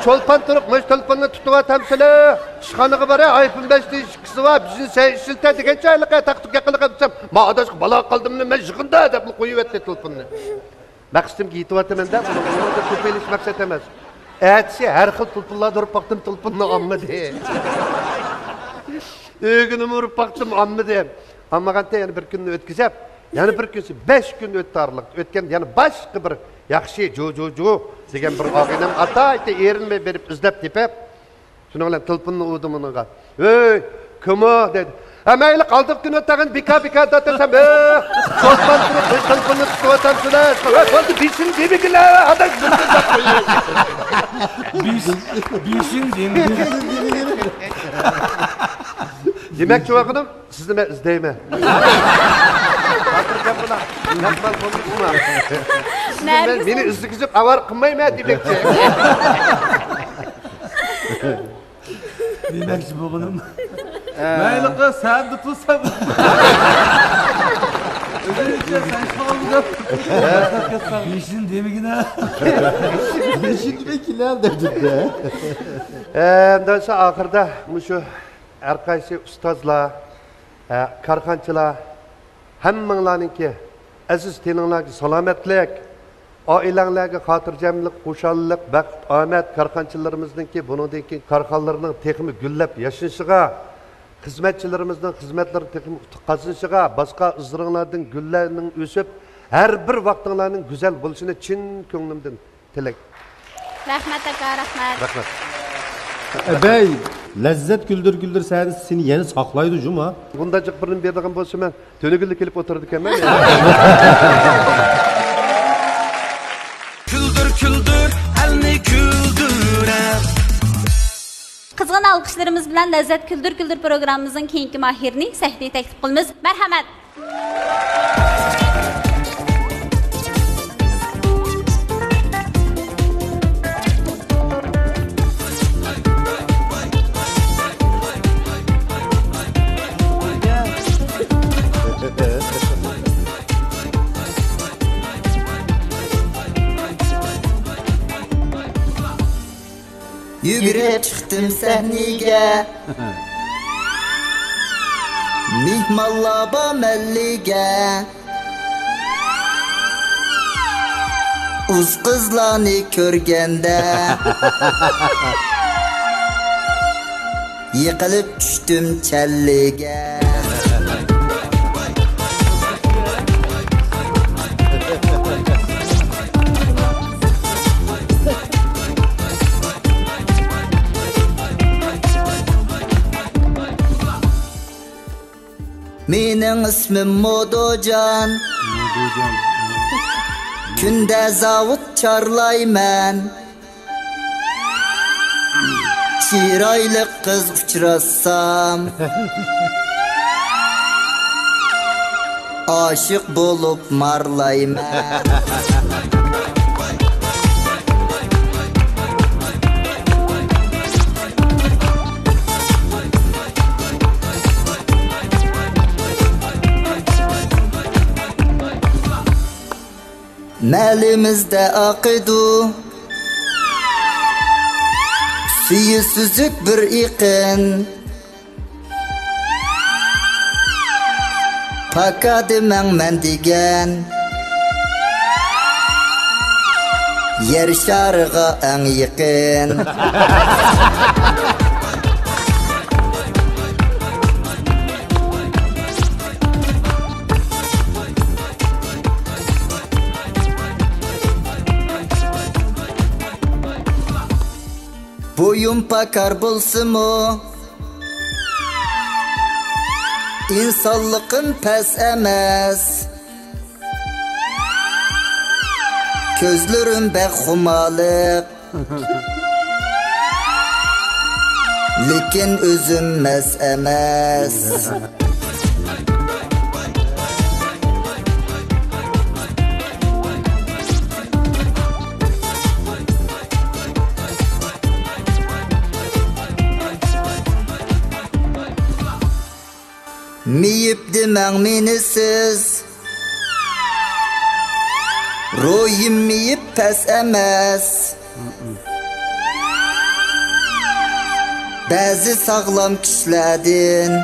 چولپان تۇرۇپ مۇشۇ تېلېفوننى تۇتۇۋاتامسىلەر؟ ئىشخانىغا بارە، ئايفون بەشنىڭ ئىككىسى بار، بىزنى سەن ئىشلىتە دېگەنچە ھېلىقى تاقتۇق ياقىلىق دېسەم، مەن ئاداشقا بالا قالدىممۇ، مەن يىغىندا دەپلا قويۇۋەتتى تېلېفوننى. مەقسىتىمگە يېتىۋاتىمەن-دە، بۇنىڭ ئورنىدا كوپىلىش مەقسەت ئەمەس. ئەتىسى ھەر خىل تېلېفونلاردا ئۇرۇپ باقتىم، تېلېفوننى ئالمىدى. ئۆيگىمۇ ئۇرۇپ باقتىم، ئالمىدى. ئالمىغانتى يەنە بىر كۈننى ئۆتكۈزۈپ، يەنە بىر كۈنسى، بەش كۈن ئۆتتى ئارىلىق. ئۆتكەندە يەنە باشقا بىر ياخشى جو جو جو دېگەن بىر ئاغىنەم ئاتايتى ئېرىنمەي بېرىپ ئىزدەپ تېپىپ، شۇنىڭ بىلەن تېلېفوننى ئۇردۇم ئۇنىڭغا. ھەي، كىم ئۇ؟ دېدى. ھە، مەيلى، قالدۇق كۈن ئۆتەگەن بىكار بىكار دەتەسەم، ھە، چولپان تۇرۇپ بىر تېلېفوننى تۇتۇۋاتامسىلەر؟ ھە، بولدى، بېشىنى دېمىگىلە، ئاداش، بىلدى دەپ قويۇۋەتتى. بېش-، بېشىنى دېمىگىلە. دېمەكچى بولغىنىم، سىزنى مەن ئىزدەيمەن. خاتىرجەم بولۇڭ. مەن، مەن، مېنى ئىزدىگۈزۈپ ئاۋارە قىلمايمەن دېمەكچى. دېمەكچى بولغىنىم. مەيلى قىل، سەن دە تۇرسام. ئۆزۈڭچە سەن چىقىۋالدىڭ. بېشىنى دېمىگىنە. بېشىنى دېمەي كېلەل دەپ تۇردى. ئەمدى ئاخىرىدا مۇشۇ ھەر قايسى ئۇستازلار، ھە، كارخانىچىلار، ھەممىڭلارنىڭكى ئەزىز تېنىڭلارغا سالامەتلىك، ئائىلەڭلەرگە خاتىرجەملىك، خۇشاللىق، بەخت، ئامەت، كارخانىچىلىرىمىزنىڭكى بۇنىڭدىن كېيىن كارخانىلىرىنىڭ تېخىمۇ گۈللەپ ياشنىشىغا، خىزمەتچىلىرىمىزنىڭ خىزمەتلىرى تېخىمۇ ئۇتۇق قازىنىشىغا، باسقان ئىزلىرىڭلاردىن گۈللەرنىڭ ئۆسۈپ، ھەر بىر ۋاقتىڭلارنىڭ گۈزەل بولۇشىنى چىن كۆڭلۈمدىن تىلەك. رەھمەت ئاكا، رەھمەت. رەھمەت. ئەبەي، لەززەت كۈلدۈر كۈلدۈر سەھنىسى سېنى يەنە ساقلايدۇ جۇما. بۇنداق جىق بىرنى بېرىدىغان بولسا، مەن تۈنۈگۈنلا كېلىپ ئولتۇرىدىكەنمەن. كۈلدۈر كۈلدۈر، ئەلنى كۈلدۈرە. قىزغىن ئالقىشلىرىمىز بىلەن لەززەت كۈلدۈر كۈلدۈر پروگراممىمىزنىڭ كېيىنكى ماھىرىنى سەھنىگە تەكلىپ قىلىمىز. مەرھەمەت. يۈگۈرۈپ چىقتىم سەھنىگە، مېھمانلار بار مەللىگە. ئۇز قىزلارنى كۆرگەندە، يىقىلىپ چۈشتۈم چەللىگە. مېنىڭ ئىسمىم مودوجان. مودوجان. كۈندە زاۋۇت چارلايمەن. چىرايلىق قىز ئۇچراتسام، ئاشىق بولۇپ مارلايمەن. ئەلىمىزدە ئاقىدۇ سۈيى سۈزۈك بىر ئېقىن. پاكادە مەڭمەن دېگەن يەر شارىغا ئەڭ يېقىن. بويۇم پاكار بولسىمۇ، ئىنسانلىقىم پەس ئەمەس. كۆزلىرىم بەك خۇمارلىق، لېكىن ئۆزۈم مەس ئەمەس. مېيىپ دېمەڭ مېنى سىز، روھىم مېيىپ پەس ئەمەس. بەزى ساغلام كىشىلەردىن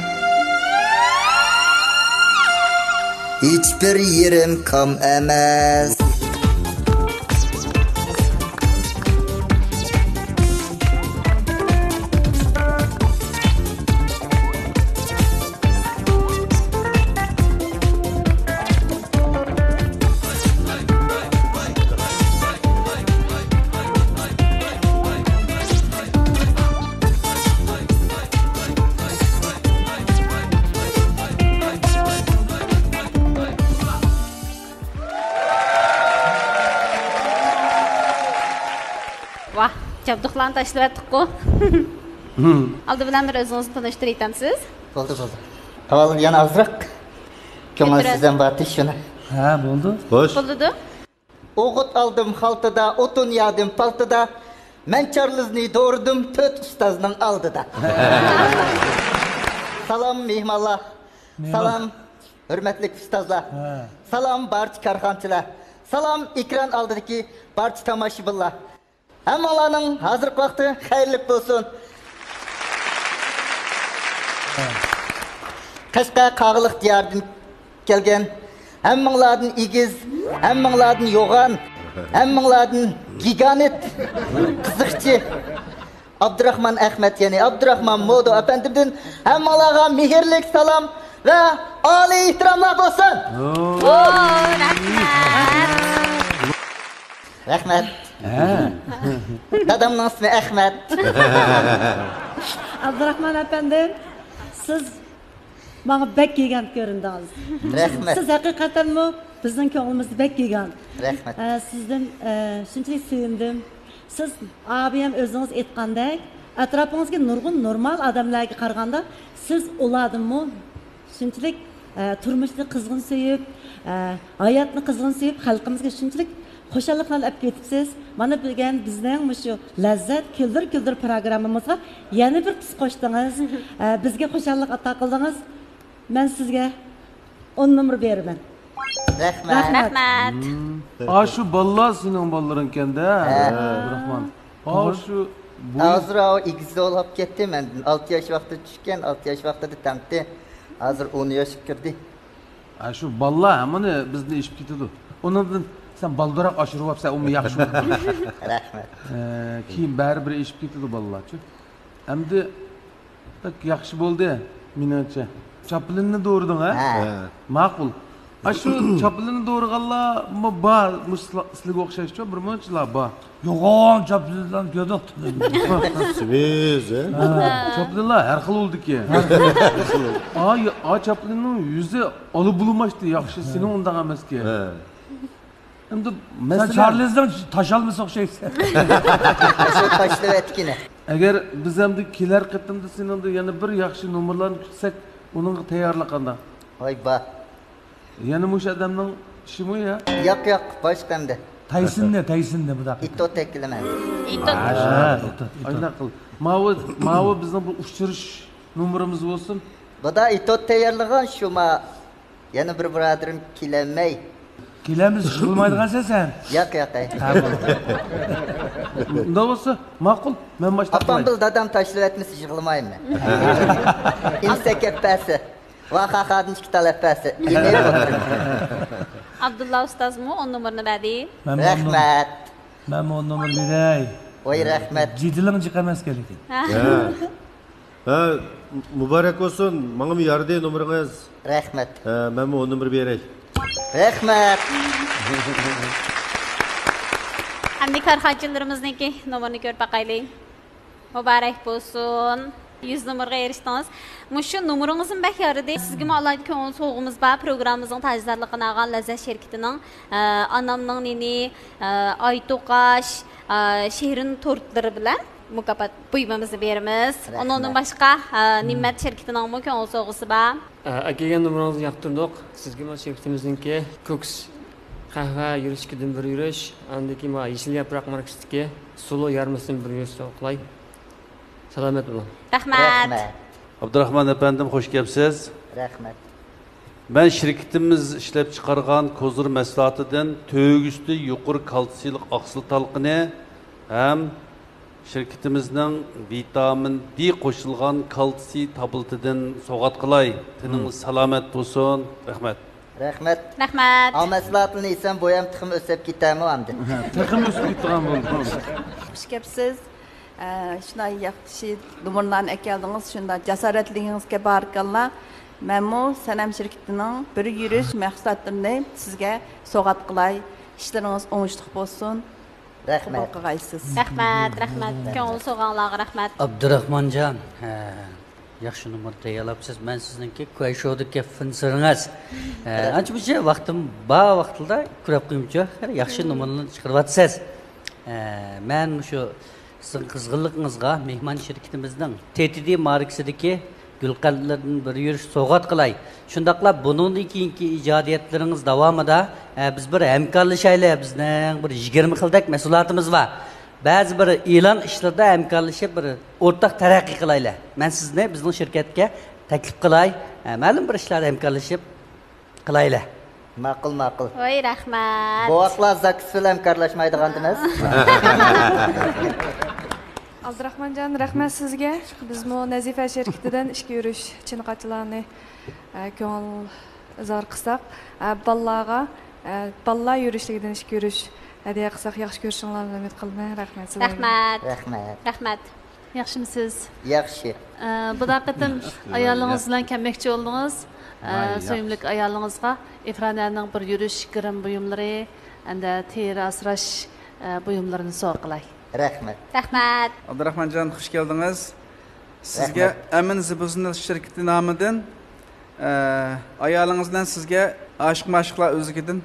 ھېچبىر يېرىم كام ئەمەس. ۋاھ، جابدۇقلارنى تاشلىۋەتتۇققۇ. ئالدى بىلەن بىر ئۆزىڭىزنى تونۇشتۇرۇۋېتەمسىز؟ بولدى، بولدى. ئاۋۋال يەنە ئازراق كۆڭۈل سىزدىن باتى شۇنى. ھە، بولدى. خوش. بولىدۇ. ئوغۇت ئالدىم خالتىدا، ئوتۇن يادىم پالتىدا. مەن چارلىزنى دورىدىم تۆت ئۇستازنىڭ ئالدىدا. سالام مېھمانلار. مېھمان. سالام ھۆرمەتلىك ئۇستازلار. ھە. سالام بارچە كارخانىچىلار. سالام ئېكران ئالدىدىكى بارچە تاماشىبىنلار. ھەممىڭلارنىڭ ھازىرقى ۋاقتى خەيرلىك بولسۇن. قەشقەر قاغىلىق دىيارىدىن كەلگەن، ھەممىڭلاردىن ئېگىز، ھەممىڭلاردىن يوغان، ھەممىڭلاردىن گىگانت، قىزىقچى ئابدۇراخمان ئەخمەت، يەنى ئابدۇراخمان مودا ئەپەندىمدىن ھەممىڭلارغا مېھىرلىك سالام ۋە ئالىي ئېھتىراملار بولسۇن! ئو، رەھمەت! رەھمەت. ھە. دادامنىڭ ئىسمى ئەخمەت. ئابدۇراخمان ئەپەندىم، سىز ماڭا بەك گىگانت كۆرۈندىڭىز. رەھمەت. سىز ھەقىقەتەنمۇ بىزنىڭ كۆڭلىمىزدە بەك گىگانت. رەھمەت. ئە، سىزدىن، ئە، شۇنچىلىك سۆيۈندۈم. سىز ئابىيەم ئۆزىڭىز ئېيتقاندەك، ئەتراپىڭىزدىكى نۇرغۇن نورمال ئادەملەرگە قارىغاندا، سىز ئۇلاردىنمۇ شۇنچىلىك، ئە، تۇرمۇشنى قىزغىن سۆيۈپ، ئە، ھاياتنى قىزغىن سۆيۈپ، خەلقىمىزگە شۇنچىلىك خۇشاللىقلارنى ئەپ كېتىپسىز. مانا بۈگۈن بىزنىڭ مۇشۇ لەززەت كۈلدۈر كۈلدۈر پروگراممىمىزغا يەنە بىر تۈس قوشتىڭىز. ئە، بىزگە خۇشاللىق ئاتا قىلدىڭىز. مەن سىزگە ئون نومۇر بېرىمەن. رەھمەت. رەھمەت. رەھمەت. ئا، شۇ بالىلار سېنىڭ بالىلىرىڭكەن-دە، ھە. ئابدۇراخمان. ئا، شۇ بويى. ھازىر ئاۋۇ ئېگىز ئولاپ كەتتى مەندىن. ئالتە ياش ۋاقتىدا چۈشكەن، ئالتە ياش ۋاقتىدا تەڭتى. ھازىر ئون ياشقا كىردى. ھە، شۇ بالىلار ھەممىنى بىزدىن ئېشىپ كېتىدۇ. ئۇنىڭدىن سەن بالدۇرراق ئاشۇرۇۋاپسەن، ئۇمۇ ياخشى بولدى. رەھمەت. ئە، كېيىن بەرىبىر ئېشىپ كېتىدۇ بالىلارچۇ. ئەمدى بەك ياخشى بولدى، مېنىڭچە. چاپلىننى دورىدىڭ، ھە؟ ھە. ماقۇل. ئاشۇ چاپلىننى دورىغانلارمۇ بار، مۇشۇ سىلە-، سىلىگە ئوخشاشچۇ، بىر مۇنچىلا بار. يوغان چاپلىنلارنى كۆردۇق. سېمىز، ھە؟ ھە، چاپلىنلار ھەر خىل بولىدىكەن. ھە. ئا، يا-، ئا، چاپلىننىڭ يۈزى ئالا بۇلىماشتى، ياخشى، سېنىڭ ئۇنداق ئەمەسكەن. ھە. ئەمدى سەن مەسىلەن، چارلىزنىڭ تاشالمىسى ئوخشايسەن. شۇ تاشلىۋەتكىنە. ئەگەر بىز ئەمدى كېلەر قېتىمدا سېنىڭدىن يەنە بىر ياخشى نومۇرلارنى كۈتسەك، ئۇنىڭغا تەييارلىق قانداق؟ ۋاي با. يەنە مۇشۇ ئادەمنىڭ ئىشىمۇ يا؟ ياق، ياق، باشقا ئەمدى. تايسىننى، تايسىننى بۇنداق. ئىتوت تەكلىمە. ئىتوت. ھە، ئىتوت، ئىتوت. ئايناق قىل. ماۋۇ، ماۋۇ بىزنىڭ بۇ ئۇچرىشىش نومۇرىمىز بولسۇن. بۇدا ئىتوت تەييارلىغان شۇما. يەنە بىر بۇرادىرىم كېلەلمەي. كېلەمدىسە يىغلىمايدىغانسەن سەن. ياق، ياق، ئەي. ھە، بولدى. ئۇنداق بولسا، ماقۇل، مەن باشلاپ قوياي. ئاپام بىل دادام تاشلىۋەتمىسە يىغلىمايمەن. ئىمسەك ئەپپەسى. ۋاخاخادىن ئىككى تال ئەپپەسى. يېمەي ئولتۇرۇڭ. ئابدۇللا ئۇستازمۇ ئون نومۇرنى بەردى. مەنمۇ ئون نومۇر. رەھمەت. مەنمۇ ئون نومۇر بېرەي. ۋاي، رەھمەت. جېدىلىڭ جىق ئەمەسكەن لېكىن. ھە. ھە، مۇبارەك بولسۇن. ماڭىمۇ يارىدى نومۇرىڭىز. رەھمەت. ھە، مەنمۇ ئون نومۇر بېرەي. رەھمەت. ئەمدى كارخانىچىلىرىمىزنىڭكى نومۇرىنى كۆرۈپ باقايلى. مۇبارەك بولسۇن. يۈز نومۇرغا ئېرىشتىڭىز. مۇشۇ نومۇرىڭىزمۇ بەك يارىدى. سىزگىمۇ ئالاھىدە كۆڭۈل سوۋغىمىز بار. پروگراممىمىزنىڭ تاجدارلىقىنى ئالغان لەززەت شىركىتىنىڭ، ئە، ئانامنىڭ نېنى، ئە، ئاي توقاش، ئە، شېرىن تورتلىرى بىلەن مۇكاپات بۇيۇمىمىزنى بېرىمىز. رەھمەت. ئۇنىڭدىن باشقا، ئە، نىممەت شىركىتىنىڭمۇ كۆڭۈل سوۋغىسى بار. ئە، ئەكەلگەن نومۇرىڭىزنى ياقتۇردۇق. سىزگىمۇ شىركىتىمىزنىڭكى كوكۇس قەھۋە يۈرۈشلۈكىدىن بىر يۈرۈش، ئاندىن كېيىن مانا يېشىل ياپراق ماركىسىدىكى سولو يارمىسىدىن بىر يۈرۈش سوۋغا قىلاي. سالامەت بولۇڭ. رەھمەت. رەھمەت. ئابدۇراخمان ئەپەندىم، خوش كەپسىز. رەھمەت. مەن شىركىتىمىز ئىشلەپچىقارغان كوزۇر مەھسۇلاتىدىن تۆگىسىدە يۇقىرى كالتسىيلىق ئاقسىل تالقىنى ھەم شىركىتىمىزنىڭ ۋىتامىن دى قوشۇلغان كالتسىي تابلېتىدىن سوۋغات قىلاي. تېنىڭىز سالامەت بولسۇن. رەھمەت. رەھمەت. رەھمەت. ئاۋۇ مەھسۇلاتنى يېسەم، بويام تېخىمۇ ئۆسۈپ كېتەرمۇ ئەمدى؟ تېخىمۇ ئۆسۈپ كېتىدىغان بولدى. خوش كەپسىز. ئە، شۇنداق ياخشى نومۇرلارنى ئەكەلدىڭىز، شۇنداق جاسارەتلىكىڭىزگە بارىكاللا. مەنمۇ سەنەم شىركىتىنىڭ بىر يۈرۈش مەھسۇلاتلىرىنى سىزگە سوۋغات قىلاي. ئىشلىرىڭىز ئوڭۇشلۇق بولسۇن. رەھمەت. قوبۇل قىلغايسىز. رەھمەت، رەھمەت. كۆڭۈل سوۋغاڭلارغا رەھمەت. ئابدۇراخمانجان، ھە، ياخشى نومۇر تەييارلاپسىز. مەن سىزنىڭكى كۇەيشودىكى فىنسىرىڭىز. ھە، رەھمەت. ئانچە مۇنچە ۋاقتىم بار ۋاقتىدا كۆرۈپ قويمىچۇ. ياخشى نومۇرلارنى چىقىرىۋاتىسىز. ھە، مەن مۇشۇ سىزنىڭ قىزغىنلىقىڭىزغا مېھمان شىركىتىمىزنىڭ تې تې دې ماركىسىدىكى گۈلقەنتلىرىدىن بىر يۈرۈش سوۋغات قىلاي. شۇنداقلا بۇنىڭدىن كېيىنكى ئىجادىيەتلىرىڭىز داۋامىدا، ئە، بىز بىر ھەمكارلىشايلى. بىزنىڭ بىر يىگىرمە خىلدەك مەھسۇلاتىمىز بار. بەزى بىر ئېلان ئىشلىرىدا ھەمكارلىشىپ، بىر ئورتاق تەرەققىي قىلايلى. مەن سىزنى بىزنىڭ شىركەتكە تەكلىپ قىلاي. ئە، مەلۇم بىر ئىشلاردا ھەمكارلىشىپ قىلايلى. ماقۇل، ماقۇل. ۋاي، رەھمەت. بوۋاقلار زاكىس بىلەن ھەمكارلاشمايدىغاندىمىز؟ ئابدۇراخمانجان، رەھمەت سىزگە. بىزمۇ نەزىپە شىركىتىدىن ئىككى يۈرۈش چىنە قاچىلارنى، ئە، كۆڭۈل ئىزھار قىلساق، ئە، بالىلارغا، ئە، بالىلار يۈرۈشلۈكىدىن ئىككى يۈرۈش ھەدىيە قىلساق ياخشى كۆرۈشۈڭلارنى ئۈمىد قىلىمەن. رەھمەت سىلەرگە. رەھمەت. رەھمەت. رەھمەت. ياخشىمۇسىز؟ ياخشى. ئە، بۇ قېتىم ئايالىڭىز بىلەن كەلمەكچى بولدىڭىز. ئە، ۋاي، ياخشى. سۆيۈملۈك ئايالىڭىزغا ئىفرانەنىڭ بىر يۈرۈش گىرىم بۇيۇملىرى، ئەندە تېرە ئاسراش، ئە، بۇيۇملىرىنى سوۋغا قىلاي. رەھمەت. رەھمەت. ئابدۇراخمانجان، خوش كەلدىڭىز. سىزگە رەھمەت. ئەمىن زىبۇزىنىل شىركىتى نامىدىن، ئە، ئايالىڭىز بىلەن سىزگە ئاشىق ماشىقلار ئۆزلۈكىدىن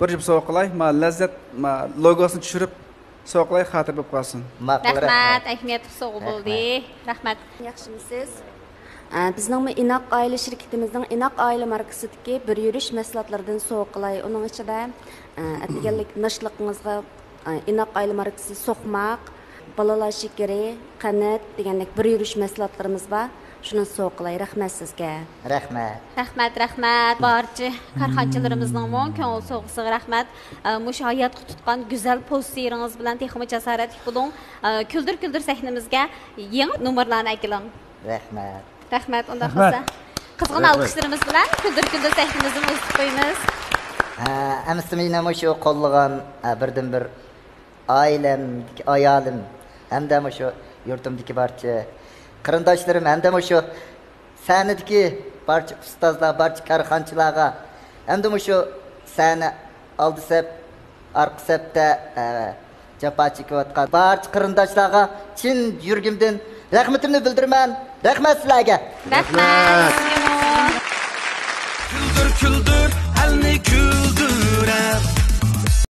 بىر جۈپ سوۋغا قىلاي، ما لەززەت، ما لوگوسىنى چۈشۈرۈپ سوۋغا قىلاي، خاتىرە بولۇپ قالسۇن. ماقۇل، رەھمەت، رەھمەت. ئەھمىيەتلىك سوۋغا بولدى. رەھمەت. رەھمەت. ياخشىمۇسىز؟ ئە، بىزنىڭمۇ ئىناق ئائىلە شىركىتىمىزنىڭ ئىناق ئائىلە ماركىسىدىكى بىر يۈرۈش مەھسۇلاتلىرىدىن سوۋغا قىلاي. ئۇنىڭ ئىچىدە، ئە، ئەتىگەنلىك ناشتىلىقىڭىزغا، ئە، ئىناق ئائىلە ماركىسى سوقماق، بالىلار شېكىرى، قەنت دېگەندەك بىر يۈرۈش مەھسۇلاتلىرىمىز بار. شۇنى سوۋغا قىلاي. رەھمەت سىزگە. رەھمەت. رەھمەت، رەھمەت. بارچە كارخانىچىلىرىمىزنىڭمۇ كۆڭۈل سوۋغىسىغا رەھمەت. ئە، مۇشۇ ھاياتقا تۇتقان گۈزەل پوستېرىڭىز بىلەن تېخىمۇ جاسارەتلىك بولۇڭ. ئە، كۈلدۈر كۈلدۈر سەھنىمىزگە يېڭى نومۇرلارنى ئەكېلىڭ. رەھمەت. رەھمەت، ئۇنداق رەھمەت. بولسا. قىزغىن رەھمەت. ئالقىشلىرىمىز بىلەن كۈلدۈر كۈلدۈر سەھنىمىزنى ئۇزىتىپ قويىمىز. ھە، ئەمىسە مېنىمۇ شۇ قوللىغان، ھە، بىردىنبىر ئائىلەمدىكى ئايالىم ھەمدە مۇشۇ يۇرتۇمدىكى بارچە قېرىنداشلىرىم ھەمدە مۇشۇ سەھنىدىكى بارچە ئۇستازلار، بارچە كارخانىچىلارغا ھەمدە مۇشۇ سەھنە ئالدى سەپ، ئارقا سەپتە، ئە، جاپا چېكىۋاتقان بارچە قېرىنداشلارغا چىن يۈرىكىمدىن رەھمىتىمنى بىلدۈرىمەن. رەھمەت سىلەرگە. رەھمەت. كۈلدۈر، كۈلدۈر، ئەلنى كۈلدۈرە.